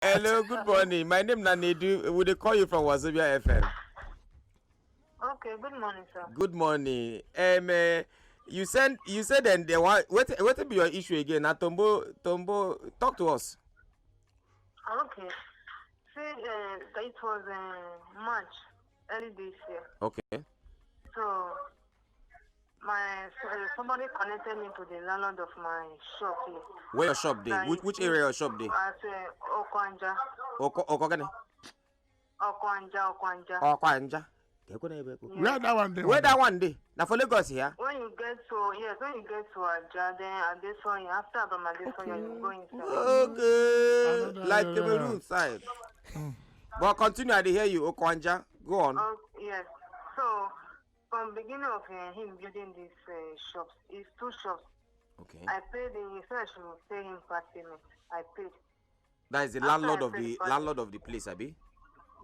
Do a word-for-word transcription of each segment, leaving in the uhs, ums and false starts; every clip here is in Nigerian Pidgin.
Hello, good morning. My name na Nedu. We dey call you from Wazobia F M. Okay, good morning, sir. Good morning. Um, uh, you send you said then they want what what be your issue again? Na Tombo Tombo, talk to us. Okay. See, uh, it was uh, March, early this year. Okay. So, my uh, somebody connected me to the landlord of my shop here. Where your shop dey? Like, Which which area your shop dey? At uh, Okwanja. Oko Okogene. Okwanja, Okwanja. Okwanja. Kekwe na ebe ko. Where that one dey? Where that one dey? Na for Lagos here. When you get to, yes, when you get to Aja, then Adesoya, after Abam Adesoya, you go inside. Okay. Another Like area. Cameroon side. But continue, I dey hear you, Okwanja. Go on. Oh, yes. So, from beginning of uh, him building these uh, shops, it's two shops. Okay. I paid him, he said I should pay him part payment. I paid. That is the After landlord I of paid the part- landlord of the place, abi?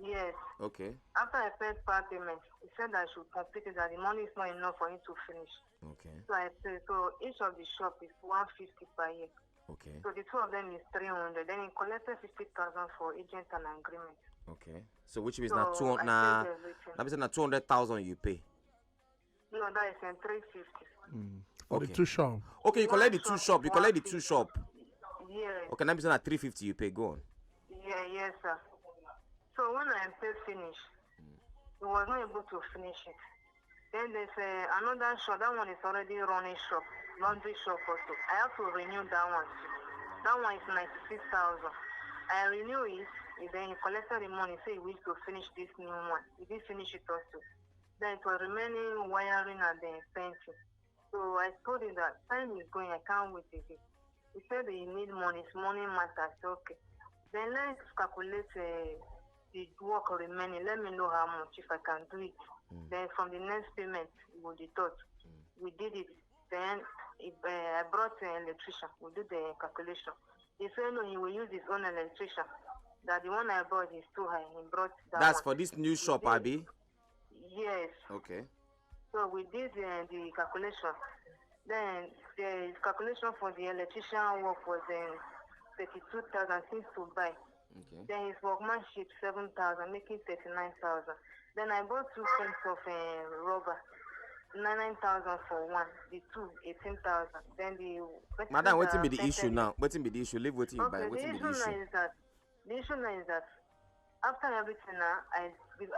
Yes. Okay. After I paid part payment, he said I should complete it, that the money is not enough for him to finish. Okay. So I paid. So each of the shop is one fifty per year. Okay. So the two of them is three hundred. Then he collected fifty thousand for agent and agreement. Okay. So which means So na two I na paid everything. That means na two hundred thousand you pay. No, that is in three fifty. For the Okay. two shop. Okay, you collect the One two shop, shop. You one collect the fee. Two shop. Yes. Okay, that means na three fifty you pay. Go on. Yeah, yes, sir. So when I paid finish, he was not able to finish it. Then there's uh, another shop. That one is already running shop, laundry shop also. I have to renew that one too. That one is ninety-six thousand. I renew it, and then he collected the money, say he wish to finish this new one. He did finish it also. Then it was remaining wiring and then fencing. So I told him that time is going, I can't wait again. He said he need money, it's money matter. I said, okay. Then let's calculate uh, the work remaining. Let me know how much, if I can do it. Then from the next payment, we will deduct. We did it. Then he, uh, I brought an electrician. We do the calculation. He said no, he will use his own electrician. That the one I brought is too high. He brought that That's one. For this new shop, Yeah. Abi. Yes. Okay. So we did uh, the calculation. Then the calculation for the electrician work was uh, thirty-two thousand things to buy. Okay. Then his workmanship seven thousand, making thirty-nine thousand. Then I bought two pieces of uh, rubber, nine thousand for one, the two, eighteen thousand. Then the Madam, uh, wetin be the painted issue it. Now? Wetin be the issue? Leave wetin you buy. Okay, the Wetin be issue the now issue? Is that the issue now is that after everything now, I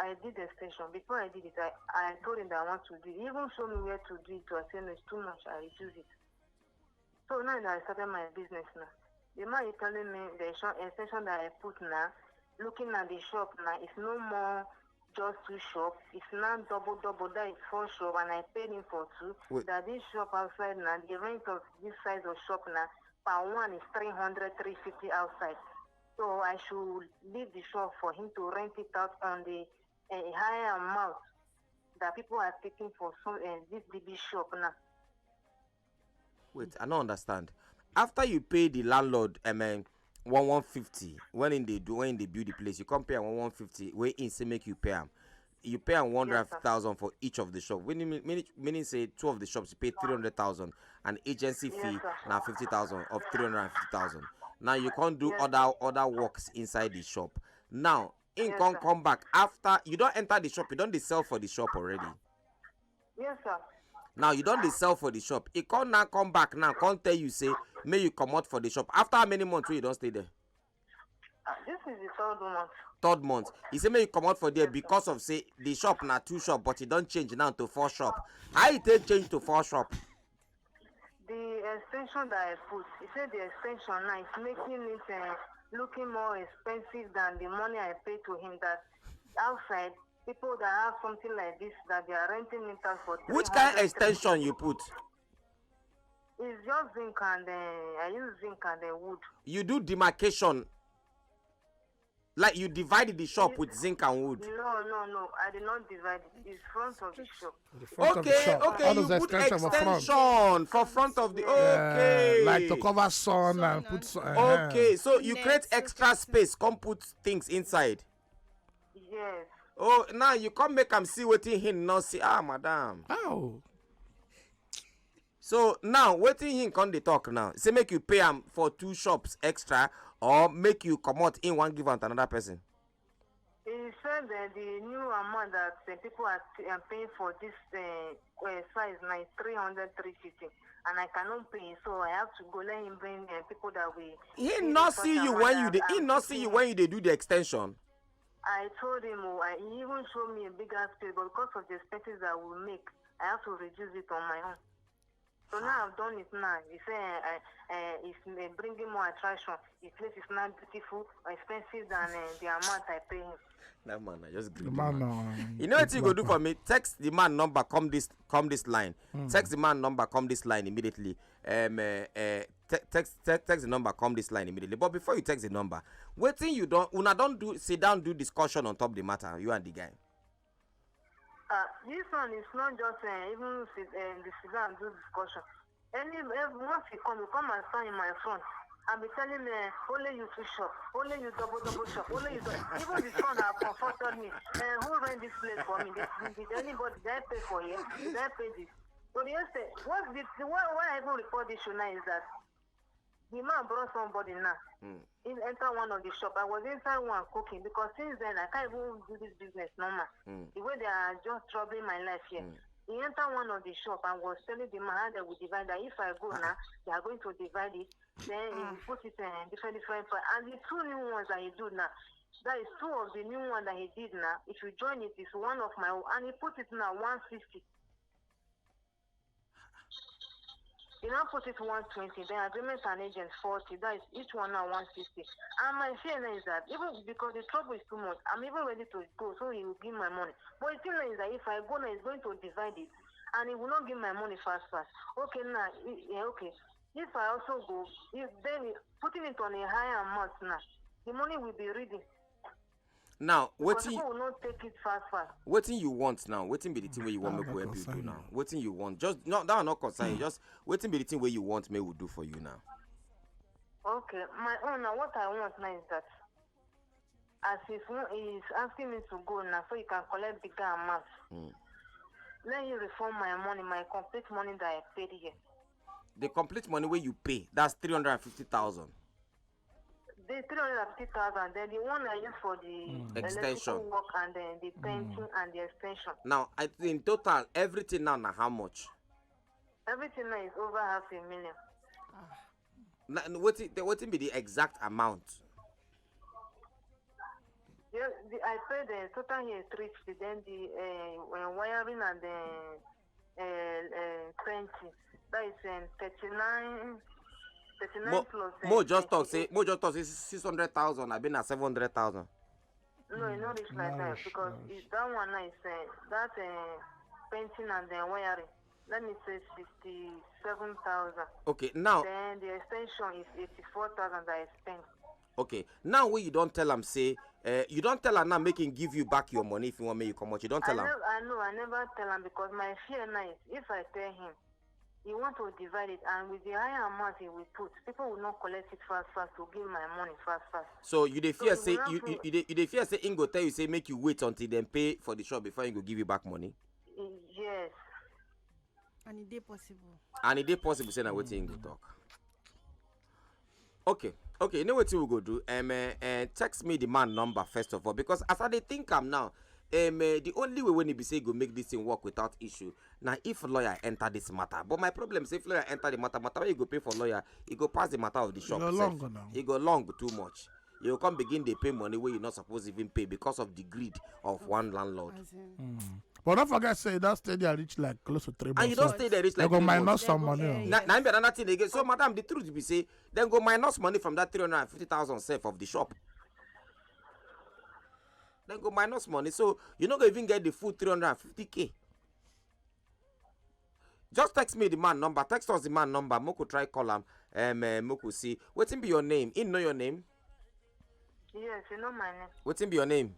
I did extension. Before I did it, I, I told him that I want to do it. He even showed me where to do it. So I said no, it's too much. I reduce it. So now that I started my business now, the man is telling me the extension- extension that I put now, looking at the shop now, it's no more just two shop. It's now double double. That is four shop, and I paid him for two. Wait. That this shop outside now, the rent of this size of shop now per one is three hundred, three fifty outside. So I should leave the shop for him to rent it out on the uh, higher amount that people are taking for some uh, this B B shop now. Wait, I don't understand. After you pay the landlord, I mean, one one fifty when in they do when they build the place, you come pay am one one fifty. Where in say make you pay am, you pay am one hundred thousand for each of the shop. Meaning, meaning, meaning say two of the shops you pay three hundred thousand, and agency fee Yes, sir. Now fifty thousand of three hundred and fifty thousand. Now you can't do Yes, other other works inside the shop. Now in Yes, can sir. Come back after you don't enter the shop, you don't dey sell for the shop already. Yes, sir. Now you don't dey sell for the shop. He come now come back now come tell you say may you come out for the shop. After how many months wey you don't stay there? Uh, this is the third month. Third month. He say may you come out for there because of say the shop na two shop, but he don't change now to four shop. How he take change to four shop? The extension that I put, he said the extension now is making it uh, looking more expensive than the money I paid to him. That outside, people that have something like this, that they are renting it out for Which kind three hundred. Extension you put? It's just zinc and uh, I use zinc and uh, wood. You do demarcation, like you divide the shop with zinc and wood. No, no, no. I did not divide it. It's front of the shop. The front of the Okay, shop. Okay. All You those put extension for front. Extension for front of the. Uh, Okay. Like to cover sun Sun and and- put sun. Uh-huh. Okay, so you Net, create so extra space, come put things inside. Yes. Oh, now you come make am see wetin him no see. Ah, madam. Oh. So now wetin him come dey talk now? Say make you pay am for two shops extra, or make you comot in one give am to another person? He said that the new amount that uh, people are, are paying for this uh, uh, size now is three hundred, three fifty, and I cannot pay, so I have to go let him bring uh, people that we. He not see you when you dey. He not see you when you dey do the extension. I told him, oh, I, he even showed me a bigger space, but because of the expenses that we make, I have to reduce it on my own. So now I've done it now. He said uh, uh, it's uh, bringing more attraction. The place is now beautiful, expensive than uh, the amount I pay him. That man, I just The greedy man, man. no. You know what you go do for me? Text the man number. Come this, come this line. Text the man number. Come this line immediately. Um, uh, uh, te- text, te- text the number. Come this line immediately. But before you text the number, wetin you don, una don do sit down do discussion on top the matter, you and the guy. Uh, this one is not just uh, even sit, uh, the sit down do discussion. Any every, once he come, he come and stand in my front. I be telling me uh, only you two shop, only you double double shop, only you. Double. Even the son have comforted me. Uh, who rent this place for me? Did, did anybody? Did I pay for here? Did I pay this? So the say, what did why, why I even report this show now is that the man brought somebody now. He enter one of the shop. I was inside one cooking because since then I can't even do this business normal. The way they are just troubling my life here. He enter one of the shop and was telling the man how they will divide that. If I go now, they are going to divide it. Then he will put it in different different part. And the two new ones that he do now, that is two of the new one that he did now. If you join it, it's one of my own. And he put it now one fifty. You now put it one twenty, then agreement and agent forty, that is each one now one sixty. And my fear now is that even because the trouble is too much, I'm even ready to go, so he will give my money. But the thing now is that if I go now, he's going to divide it, and he will not give my money fast fast. Okay, now, eh, eh, okay. If I also go, if then putting it on a higher amount now, the money will be reading. Now, But wetin people will not take it fast fast. wetin you want now? Wetin be the thing wey you want That make we one help you do concern now? Wetin you want? Just no, that one not concern you. Just wetin be the thing wey you want make we do for you now? Okay, my own now. What I want now is that as if he is asking me to go now, so you can collect bigger amount. Let you refund my money, my complete money that I paid here. The complete money wey you pay, that's three hundred and fifty thousand. The three hundred and fifty thousand, then the one I use for the Extension. electrical work and then the painting and the extension. Now, I, in total, everything now na how much? Everything now is over half a million. Na, wetin, the- wetin be the exact amount? Yes, the, I paid the total here is three fifty, then the uh, uh, wiring and the uh, uh, painting. That is um, thirty-nine, thirty-nine Mo, plus. Uh, mo just talk twenty-eight. Say, mo just talk say six hundred thousand. I been at seven hundred thousand. No, e no reach like No that reach, because no reach. It, that one now is uh, that uh, painting and the wiring. Let me say sixty-seven thousand. Okay, now, Then the extension is eighty-four thousand that I spent. okay, now when you don't tell am say, uh, you don't tell am now, make him give you back your money if you want make you come out. You don't I, tell am. nev- I know, I never tell him because my fear now is if I tell him, he want to divide it, and with the higher amount he will put, people will not collect it fast fast to give my money fast fast. So you dey So fear you say will you not you put- you dey, you dey fear say him go tell you say make you wait until dem pay for the shop before he go give you back money. Yes. And e dey possible. And e dey possible say na wetin him go talk. Okay, okay, you know wetin we go do? Um, uh, uh, text me the man number first of all, because as I dey think am now, um, uh, the only way when e be say e go make this thing work without issue na if lawyer enter this matter. But my problem say if lawyer enter the matter, matter wey you go pay for lawyer, e go pass the matter of the shop go sef. Long now. E go long too much. You go come begin dey pay money wey you not suppose even pay because of the greed of one landlord. As in, But don't forget say that stadium reach like close to three And you months. don't stay there reach They like go three months. Minus some They go, money. eh, Na, yes. na be another thing again. So, madam, the truth be say, then go minus money from that three hundred and fifty thousand self of the shop. Then go minus money. So, you no go even get the full three hundred and fifty K. Just text me the man number. Text us the man number. Moko try call him. Um, uh, Moko see. Wetin be your name? He know your name? Yes, you know my name. Wetin be your name?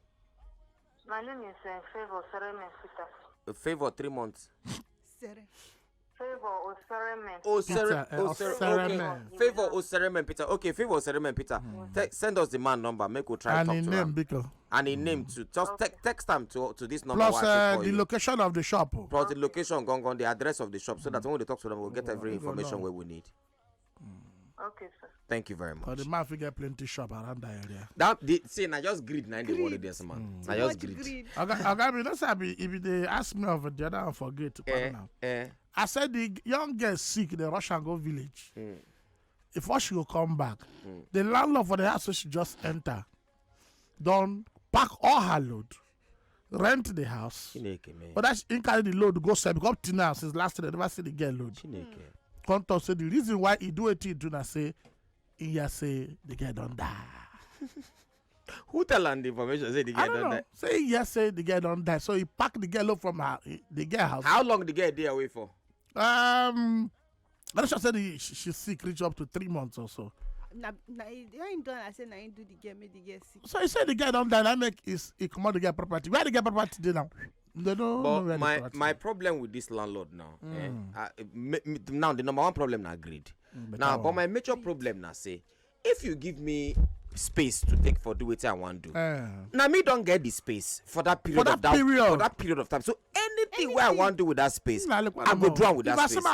My name is uh, Favor Seremen Peter. Uh, Favor three months. Sere. Favor Oseremen. Oh, Peter, Sere- eh, oh, Sere- Oseremen. Okay. Favor Oseremen Peter. Okay, Favor Oseremen Peter. Te- send us the man number. Make we try And talk his to name, him. Biko. And in name too. Just te- text them to to this number. Plus uh, the location of the shop. Plus the location, gone, gone, the address of the shop, so that when we talk to them, we'll get every information where we need. Okay, sir. Thank you very much. But the man fit get plenty shop around that area. That the, see, I just greed. Now they worry this man. Mm. I just greed. Greed. Oga, oga, me no sabi if they ask me of the other one for gate. Eh, eh. I said the young girl sick. The Russian go village. Mm. Before she go come back, mm. The landlord for the house she just enter, don't pack all her load, rent the house. Chineke, man. But that's in carry the load go sell because till now since last year they never see the girl load. Chineke. Come talk say the reason why he do it he do na say he hear say the girl don die. Who tell am the information say the I girl don't don know. Die? Say he hear say the girl don die, so he pack the girl up from her the girl house. How long the girl dey away for? Um, I just said he, she, she sick reach up to three months or so. Na na he when he don I say na him do the girl make the girl sick. So he said the girl don die, and I make his he comot the girl property. Where the girl property dey now? They don't know where But the my property my dey. Problem with this landlord now, eh, uh, me, me, now the number one problem na greed. Now, but my major problem na say if you give me space to take for do wetin I wan do, eh, na me don get the space for that period for that of that period. For that period of time. So anything wey I wan do with that space, I go do am with that space.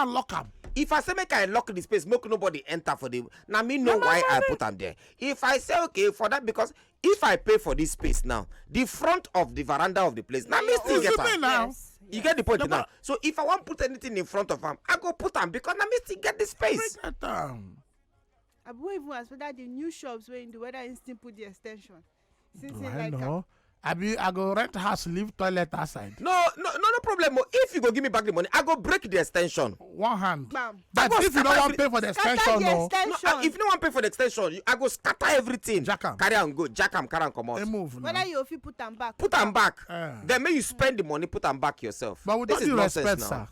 If I say make I lock the space, make nobody enter for the, na me know why I put am there. If I say okay for that, because if I pay for this space now, the front of the veranda of the place, na me still get am. You get the point now. So if I wan put anything in front of am, I go put am because na me still get the space. I be even as whether the new shops wey him do, whether him still put the extension. Since him like am. Abi I go rent house, leave toilet outside. No, no, no, no problem. Oh. If you go give me back the money, I go break the extension. One hand. Bam. But if you don't want pay for the extension, no. No, uh, if you don't want pay for the extension, you, I go scatter everything. Jack am. Carry am go. Jack am, carry am comot. They move now. Whether you fit put am back. Put am back. Uh. Then make you spend the money, put am back yourself. But with all due respect, sir,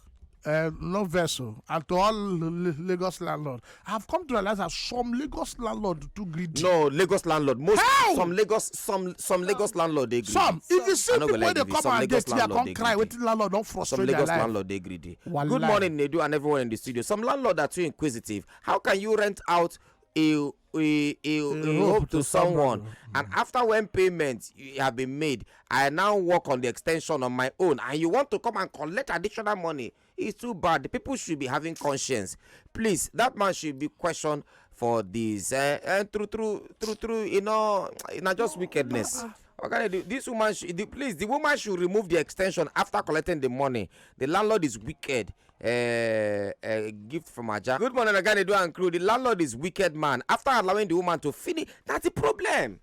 uh, no vessel and to all Lagos landlord, I've come to realize that some Lagos landlord too greedy. No, Lagos landlord, most. How? Some Lagos some some Lagos landlord dey greedy. Some, if you see people wey dey come and get here come cry wetin landlord don frustrate their life. Some Lagos landlord dey greedy. Good morning, Nedu, and everyone in the studio. Some landlord are too inquisitive. How can you rent out a a a, a hope to someone, and after when payment you have been made, I now work on the extension on my own, and you want to come and collect additional money? It's too bad. The people should be having conscience. Please, that man should be questioned for this. Uh, and true, true, true, true. You know, you know, just wickedness. What can I do? This woman, should, the, please, the woman should remove the extension after collecting the money. The landlord is wicked. Uh, a gift from Aja. Good morning, Oga Nedu and crew. The landlord is wicked man. After allowing the woman to finish, that's the problem.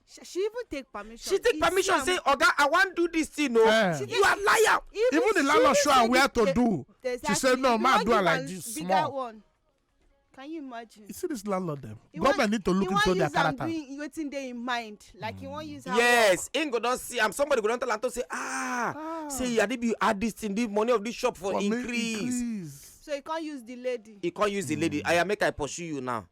She, she even take permission. She take permission. Say, "Oga, I want do this thing." No, eh. You are liar. Even, even the landlord show her where to do. Exactly. She said, "No, ma, do her like this." Small. Can you imagine? You see this landlord dem. Government need to look into their character. Wetin dey in mind, like he wan use her. Yes, him go don see am. Somebody go don tell am to say, ah, ah. See, Adibi, you add this thing, the money of this shop for, for increase. Increase. So he can't use the lady. He can't use the lady. Mm. I make I pursue you now.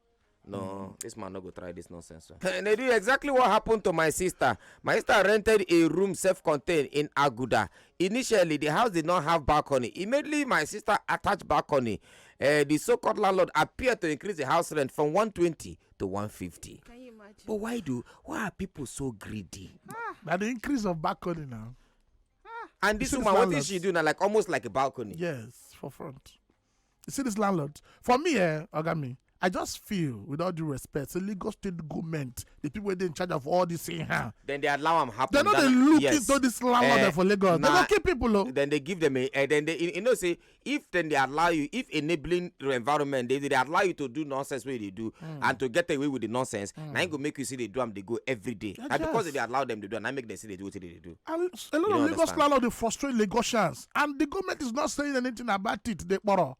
No, mm. This man no go try this nonsense. They do exactly what happened to my sister. My sister rented a room self-contained in Aguda. Initially, the house did not have balcony. Immediately, my sister attached balcony. Uh, the so-called landlord appeared to increase the house rent from one twenty to one fifty. Can you imagine? But why do why are people so greedy? Ah. Now the increase of balcony now. Ah. And this woman, what did she do now? Like almost like a balcony. Yes, for front. You see this landlord? For me, eh, Ogami, I just feel, with all due respect, say Lagos State government, the people wey dey in charge of all this thing, huh? Then they allow am happen. They no dey look into this landlord eh, for Lagos. They go kill people, oh. Then they give them a, eh, then they, you know, say if then they allow you, if enabling environment, they, they allow you to do nonsense wey they do mm. And to get away with the nonsense, mm. Now you go make you see they do them, they go every day. Now because they allow them to do, and I make them see they do what they do. And a lot of Lagos landlord dey frustrate Lagosians, and the government is not saying anything about it. They borrow.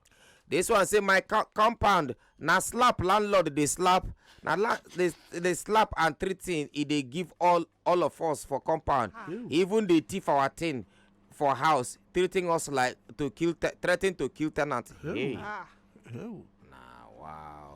This one say my co- compound na slap landlord dey slap na la- dey dey slap and treating e dey give all all of us for compound. Even dey thief our thing for house, treating us like to kill te- threaten to kill tenant. Hey. Ah. Hell. Na wow.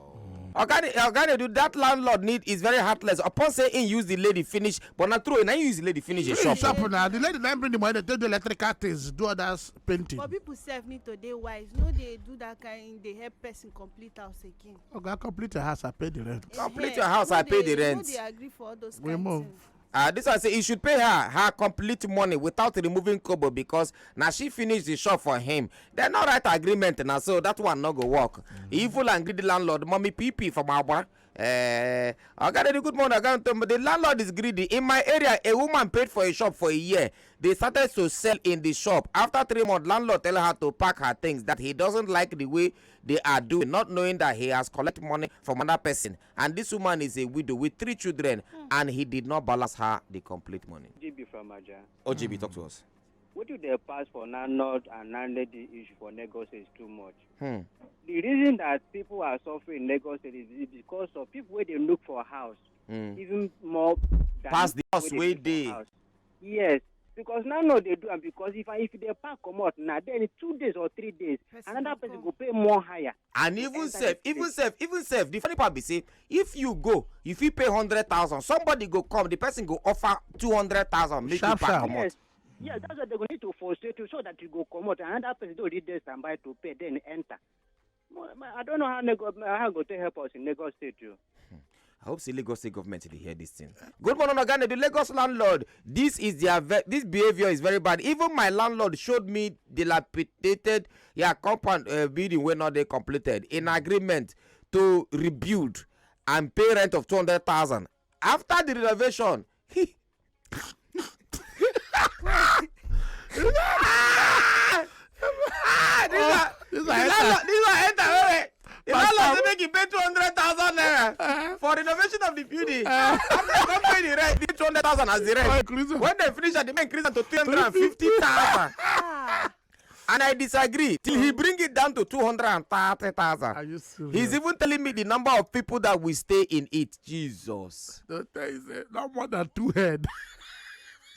Oga dey oga dey do that landlord need is very heartless upon say him use the lady finish but na true na him use the lady finish the shop. Shop na the lady na him bring the money dey take do electrical things do others painting. But people sef need to dey wise, no dey do that kind dey help person complete house again. Oga complete your house, I pay the rent. Complete your house, I pay the rent. No dey agree for all those kind things. We move. Uh, this one say he should pay her her complete money without removing kobo because now she finished the shop for him. They no write agreement now, so that one no go work. Evil and greedy landlord, mommy P P from Abra. Uh, I got a good morning. I got to, the landlord is greedy. In my area, a woman paid for a shop for a year. They started to sell in the shop. After three months, landlord tell her to pack her things, that he doesn't like the way they are doing, not knowing that he has collected money from another person. And this woman is a widow with three children, and he did not balance her the complete money. G B from Aja. O G B, talk to us. What do they pass for landlord and landlady issue for Lagos is too much. Hmm. The reason that people are suffering in Lagos State is because of people where they look for a house, Hmm. even more than Pass the house where wey look for dey. House. Yes, because now no they do am because if I, if they pack comot now, then in two days or three days, Person another go person come. Go pay more higher. And even Enter self, the even place. Self, even self, the funny part be say, if you go, if you pay hundred thousand, somebody go come, the person go offer two hundred thousand, make you Sharp, pack sharp. comot. Yes, yes, that's what they go need to frustrate you so that you go comot. Another person don already dey standby to pay, then enter. Mo- ma- I don't know how they go, how go take help us in Lagos State too. I hope say Lagos State government dey hear this thing. Good morning, Oga Nedu. Lagos landlord, this is their ve- this behavior is very bad. Even my landlord showed me dilapidated, yeah, compound uh, building wey not dey completed in agreement to rebuild and pay rent of two hundred thousand. After the renovation, he Ah, this one, This the one enter. landlord, this one enter, wait, wait. The Pastor. Landlord say make you pay two hundred thousand naira for renovation of the building. After you come pay the rent, the two hundred thousand as the Oh, rent. increase am. When they finish, they may increase am to three hundred and fifty thousand. And I disagree. Till he bring it down to two hundred and thirty thousand. Are you serious? He's even telling me the number of people that will stay in it. Jesus. Don't tell you say not more than two head.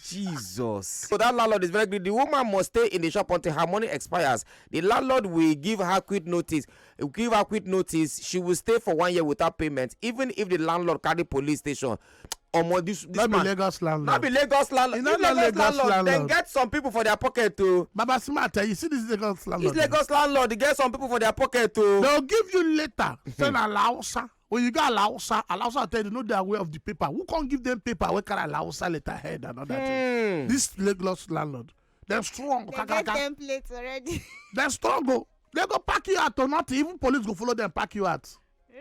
Jesus. So that landlord is very greedy. The woman must stay in the shop until her money expires. The landlord will give her quick notice. Give her quick notice. She will stay for one year without payment, even if the landlord carry police station. Omo, this this Not be man. Lagos landlord. Not be Lagos landlord. It's not If na Lagos Lagos landlord, then landlord. Get some people for their pocket too. Baba Smart, you see this Lagos landlord. It's Lagos landlord. Get some people for their pocket too. They'll give you later. Send Alausa. When you go Alausa, Alausa tell you know their way of the paper. Who can't give them paper? Where can Alausa letterhead and all that? Thing. Hmm. This Lagos landlord, they're strong. They get templates already. They're strong. Go. They go pack you out or not. Even police go follow them, pack you out. Ew.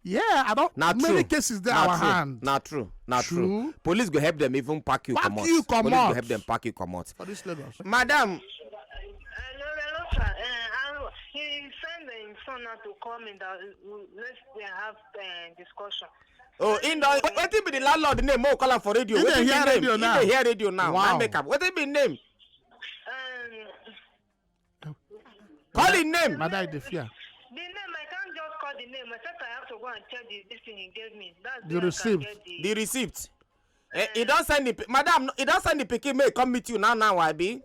Yeah, I don't. Na Many true. cases there Na our true. hand. Na true. Na true. True. Police go help them even pack you Pack comot. You Police go comot. Help them pack you comot. For this Lagos. Madam, Hello, hello, sir. Uh, I, he sent his son now to call me that uh, let's uh, have uh, discussion. Oh, in the wetin be the landlord name? Mo call am for radio. He Wetin dey be hear name? radio He now. Dey hear radio now. Wow. Na make am. Wetin be name? Um, Call him name. Mother, I dey fear. the name, I can't just call the name except I have to go and check the, this thing he gave me. That's The where I receipt. Can get the, The receipt. Eh, he don send the pi- madam. He don send the pikin make come meet you now now, abi?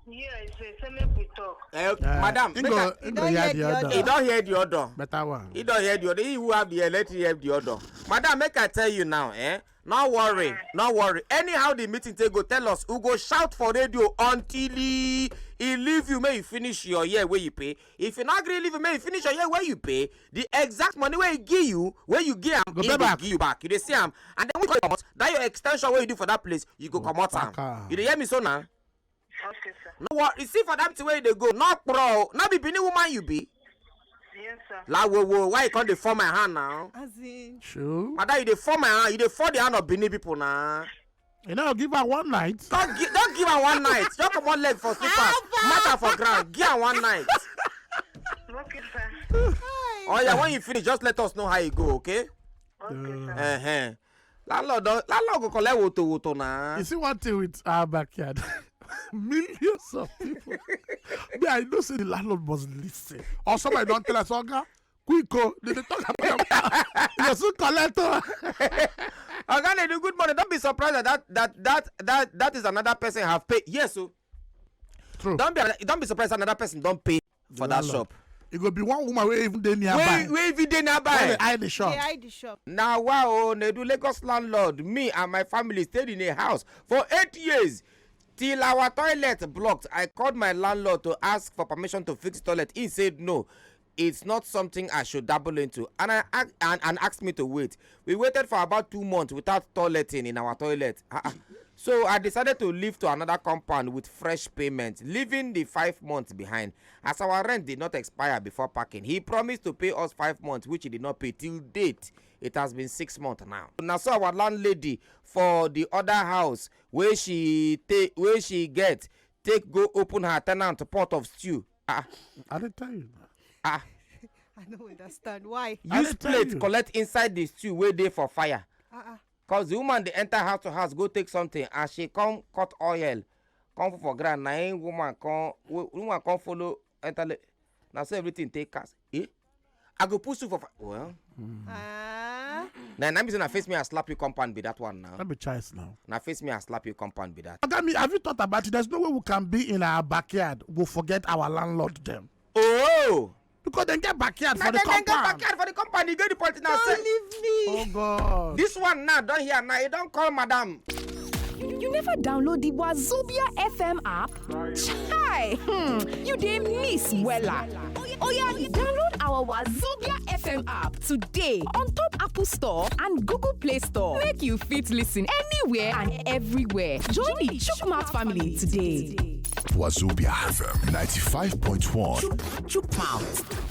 Yes, they say make we talk. Eh, Uh, madam, he make go, I, he go hear the other. He don hear the other. Better one. He don hear the other. He who have the ear, let him hear the other. Madam, make I tell you now, eh? No worry, no worry. Anyhow the meeting take go, tell us. We go shout for radio until he, he leave you. May you finish your year where you pay. If you not agree leave you, may you finish your year where you pay. The exact money where he give you, where you give him, Go he pay go back. Give you back. You dey see am, and then we go comot. That your extension where you do for that place, you go comot am. Back am. You dey hear me so now? Okay, sir. No worry. You see for that thing where you dey go, not pro, not be Benin woman you be. Yes, sir. La wo wo, why you come dey fall my hand now? As in, True. Madam, you dey fall my hand, you dey fall the hand of Benin people now. You know, give her one night. Don't give, don't give her one night. Just comot leg for slippers, matter for ground, give her one night. Okay, sir. Oh yeah, when you finish, just let us know how you go, okay? Okay, sir. Uh-huh. Landlord, don- landlord go collect woto woto na. You see one thing with our backyard. Millions of people. Me, I know say the landlord must listen. Or somebody don't tell us, Oga, quick, oh, they dey talk about you. You soon collect, oh. Oga Nedu, good morning. Don't be surprised that that that that that, that is another person have paid. Yes, so True. Don't be don't be surprised another person don't pay for that Landlord. Shop. It go be one woman wey even dey nearby. Wey wey even dey Wey dey nearby. Hide the shop. They hide the shop. Na wa o, Nedu, Lagos landlord. Me and my family stayed in a house for eight years till our toilet blocked. I called my landlord to ask for permission to fix toilet. He said no. it's not something I should dabble into. And I ac- and, and asked me to wait. We waited for about two months without toileting in our toilet. Ah, ah. So I decided to leave to another compound with fresh payment, leaving the five months behind. As our rent did not expire before packing, he promised to pay us five months, which he did not pay till date. It has been six months now. Now, so our landlady for the other house where she take where she get take go open her tenant pot of stew. Ah, I dey tell you. Ah, I don't understand why. I use dey tell plate you. Collect inside the stew where dey for fire. Uh-uh. Cause the woman dey enter house to house go take something, as she come cut oil, come for ground. Na him woman come wo- woman come follow enter. Le- na so everything take cast. Eh? I go put soup for fire. Well, Ah. na na be say na face me I slap you compound be that one now. Let me try it now. Na face me I slap you compound be that. Oga, me, have you thought about it? There's no way we can be in our backyard. We'll forget our landlord them. Oh, Because they get backyard na for the dem dem get compound. Backyard for the compound. You get the point now. Don't Say leave me. Oh God. This one now don hear now. You don call madam. You never download the Wazobia F M app? Chai! Hmm, you dey miss wella. Oya, download our Wazobia F M app today on top Apple Store and Google Play Store. Make you fit listen anywhere and everywhere. Join the Chukmat family today. Wazobia F M ninety-five point one. Chukmouth.